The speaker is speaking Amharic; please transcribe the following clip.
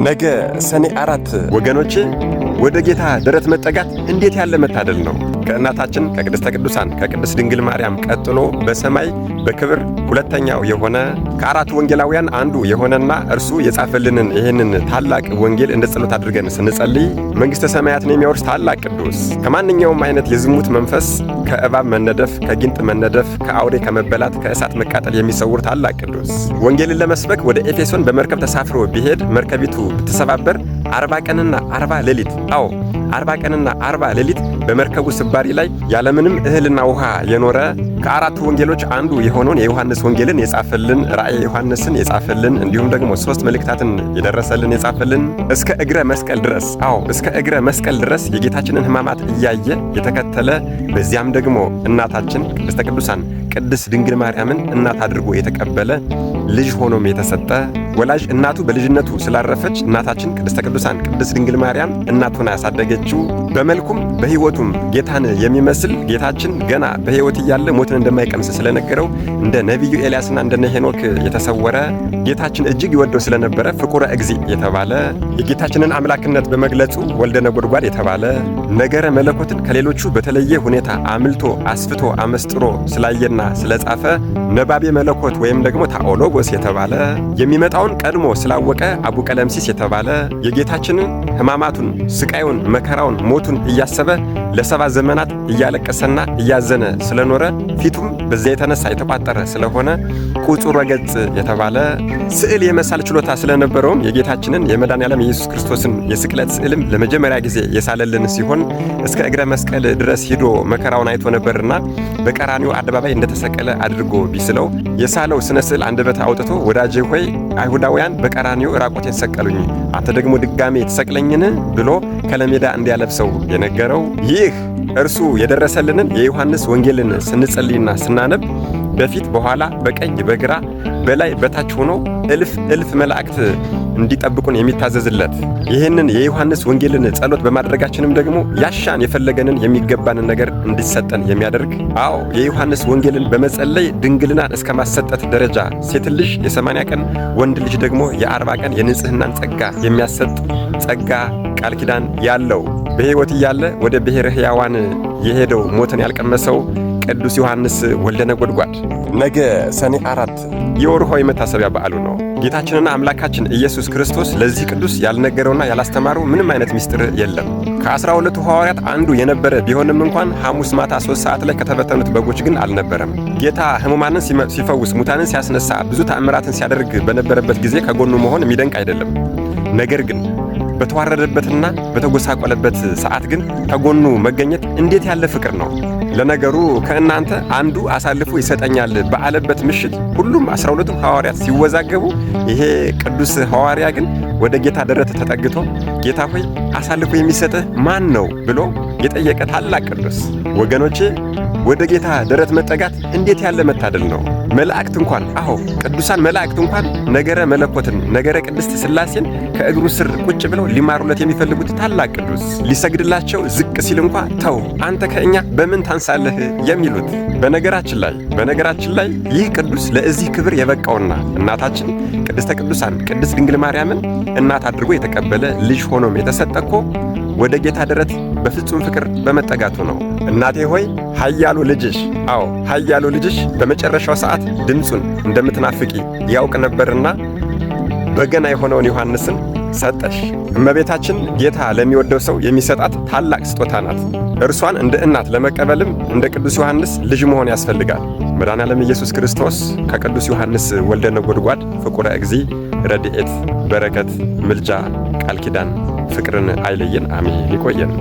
ነገ ሰኔ 4 ወገኖቼ፣ ወደ ጌታ ደረት መጠጋት እንዴት ያለ መታደል ነው! ከእናታችን ከቅድስተ ቅዱሳን ከቅድስት ድንግል ማርያም ቀጥሎ በሰማይ በክብር ሁለተኛው የሆነ፣ ከአራቱ ወንጌላውያን አንዱ የሆነና እርሱ የጻፈልንን ይህንን ታላቅ ወንጌል እንደ ጸሎት አድርገን ስንጸልይ መንግሥተ ሰማያትን የሚያወርስ ታላቅ ቅዱስ፣ ከማንኛውም አይነት የዝሙት መንፈስ፣ ከእባብ መነደፍ፣ ከጊንጥ መነደፍ፣ ከአውሬ ከመበላት፣ ከእሳት መቃጠል የሚሰውር ታላቅ ቅዱስ፣ ወንጌልን ለመስበክ ወደ ኤፌሶን በመርከብ ተሳፍሮ ቢሄድ መርከቢቱ ብትሰባበር 40 ቀንና 40 ሌሊት፣ አዎ 40 ቀንና 40 ሌሊት በመርከቡ ስባሪ ላይ ያለምንም እህልና ውሃ የኖረ፣ ከአራቱ ወንጌሎች አንዱ የሆነውን የዮሐንስ ወንጌልን የጻፈልን፣ ራእየ ዮሐንስን የጻፈልን፣ እንዲሁም ደግሞ ሶስት መልእክታትን የደረሰልን፣ የጻፈልን፣ እስከ እግረ መስቀል ድረስ፣ አዎ እስከ እግረ መስቀል ድረስ የጌታችንን ሕማማት እያየ የተከተለ፣ በዚያም ደግሞ እናታችን ቅድስተ ቅዱሳን ቅድስት ድንግል ማርያምን እናት አድርጎ የተቀበለ፣ ልጅ ሆኖም የተሰጠ፣ ወላጅ እናቱ በልጅነቱ ስላረፈች እናታችን ቅድስተ ቅዱሳን ቅድስት ድንግል ማርያም እናት ሆና ያሳደገችው፣ በመልኩም በሕይወቱም ጌታን የሚመስል፣ ጌታችን ገና በሕይወት እያለ ሞትን እንደማይቀምስ ስለነገረው እንደ ነቢዩ ኤልያስና እንደነ ሄኖክ የተሰወረ፣ ጌታችን እጅግ ይወደው ስለነበረ ፍቁረ እግዚእ የተባለ፣ የጌታችንን አምላክነት በመግለጹ ወልደ ነጎድጓድ የተባለ፣ ነገረ መለኮትን ከሌሎቹ በተለየ ሁኔታ አምልቶ አስፍቶ አመስጥሮ ስላየና ስለጻፈ ነባቤ መለኮት ወይም ደግሞ ታኦሎጎስ የተባለ፣ የሚመጣውን ቀድሞ ስላወቀ አቡ ቀለምሲስ የተባለ፣ የጌታችንን ሕማማቱን፣ ስቃዩን፣ መከራውን፣ ሞቱን እያሰበ ለ7 ዘመናት እያለቀሰና እያዘነ ስለኖረ ፊቱም በዚያ የተነሳ የተቋጠረ ስለሆነ ቁጹረ ገጽ የተባለ፣ ስዕል የመሳል ችሎታ ስለነበረውም የጌታችንን የመድኃኔዓለም የኢየሱስ ክርስቶስን የስቅለት ስዕልም ለመጀመሪያ ጊዜ የሳለልን ሲሆን እስከ እግረ መስቀል ድረስ ሂዶ መከራውን አይቶ ነበርና በቀራንዮ አደባባይ እንደተሰቀለ አድርጎ ቢስለው የሳለው ስነ ስዕል አንደበት አውጥቶ “ወዳጄ ሆይ፣ አይሁዳውያን በቀራንዮ ራቁቴን ሰቀሉኝ፣ አንተ ደግሞ ድጋሜ ትሰቅለኝን?” ብሎ ከለሜዳ እንዲያለብሰው የነገረው፣ ይህ እርሱ የደረሰልንን የዮሐንስ ወንጌልን ስንጸልይና ስናነብ በፊት በኋላ፣ በቀኝ በግራ፣ በላይ በታች ሆኖ እልፍ እልፍ መላእክት እንዲጠብቁን የሚታዘዝለት፣ ይህንን የዮሐንስ ወንጌልን ጸሎት በማድረጋችንም ደግሞ ያሻን የፈለገንን የሚገባንን ነገር እንዲሰጠን የሚያደርግ፣ አዎ የዮሐንስ ወንጌልን በመጸለይ ድንግልናን እስከ ማሰጠት ደረጃ ሴት ልጅ የ80 ቀን፣ ወንድ ልጅ ደግሞ የ40 ቀን የንጽህናን ጸጋ የሚያሰጥ ጸጋ ቃል ኪዳን ያለው፣ በሕይወት እያለ ወደ ብሔረ ሕያዋን የሄደው ሞትን ያልቀመሰው ቅዱስ ዮሐንስ ወልደ ነጎድጓድ ነገ ሰኔ 4 የወርሃዊ መታሰቢያ በዓሉ ነው። ጌታችንና አምላካችን ኢየሱስ ክርስቶስ ለዚህ ቅዱስ ያልነገረውና ያላስተማረው ምንም አይነት ምስጢር የለም። ከ12ቱ ሐዋርያት አንዱ የነበረ ቢሆንም እንኳን ሐሙስ ማታ 3 ሰዓት ላይ ከተበተኑት በጎች ግን አልነበረም። ጌታ ሕሙማንን ሲፈውስ፣ ሙታንን ሲያስነሳ፣ ብዙ ተአምራትን ሲያደርግ በነበረበት ጊዜ ከጎኑ መሆን የሚደንቅ አይደለም። ነገር ግን በተዋረደበትና በተጎሳቆለበት ሰዓት ግን ከጎኑ መገኘት እንዴት ያለ ፍቅር ነው! ለነገሩ ከእናንተ አንዱ አሳልፎ ይሰጠኛል ባለበት ምሽት ሁሉም 12ቱም ሐዋርያት ሲወዛገቡ፣ ይሄ ቅዱስ ሐዋርያ ግን ወደ ጌታ ደረት ተጠግቶ “ጌታ ሆይ፣ አሳልፎ የሚሰጥህ ማን ነው?” ብሎ የጠየቀ ታላቅ ቅዱስ። ወገኖቼ፣ ወደ ጌታ ደረት መጠጋት እንዴት ያለ መታደል ነው! መላእክት እንኳን፣ አዎ ቅዱሳን መላእክት እንኳን ነገረ መለኮትን፣ ነገረ ቅድስት ሥላሴን ከእግሩ ስር ቁጭ ብለው ሊማሩለት የሚፈልጉት ታላቅ ቅዱስ፣ ሊሰግድላቸው ዝቅ ሲል እንኳ “ተው፣ አንተ ከእኛ በምን ታንሳለህ?” የሚሉት። በነገራችን ላይ ይህ ቅዱስ ለዚህ ክብር የበቃውና እናታችን ቅድስተ ቅዱሳን ቅድስት ድንግል ማርያምን እናት አድርጎ የተቀበለ፣ ልጅ ሆኖም የተሰጠ እኮ ወደ ጌታ ደረት በፍጹም ፍቅር በመጠጋቱ ነው። “እናቴ ሆይ፣ ኃያሉ ልጅሽ፣ አዎ ኃያሉ ልጅሽ በመጨረሻው ሰዓት ድምፁን እንደምትናፍቂ ያውቅ ነበርና በገና የሆነውን ዮሐንስን ሰጠሽ።” እመቤታችን ጌታ ለሚወደው ሰው የሚሰጣት ታላቅ ስጦታ ናት። እርሷን እንደ እናት ለመቀበልም እንደ ቅዱስ ዮሐንስ ልጅ መሆን ያስፈልጋል። መድኃኔዓለም ኢየሱስ ክርስቶስ ከቅዱስ ዮሐንስ ወልደ ነጎድጓድ ፍቁረ እግዚእ ረድኤት፣ በረከት፣ ምልጃ፣ ቃል ኪዳን፣ ፍቅርን አይለየን። አሜን። ይቆየን።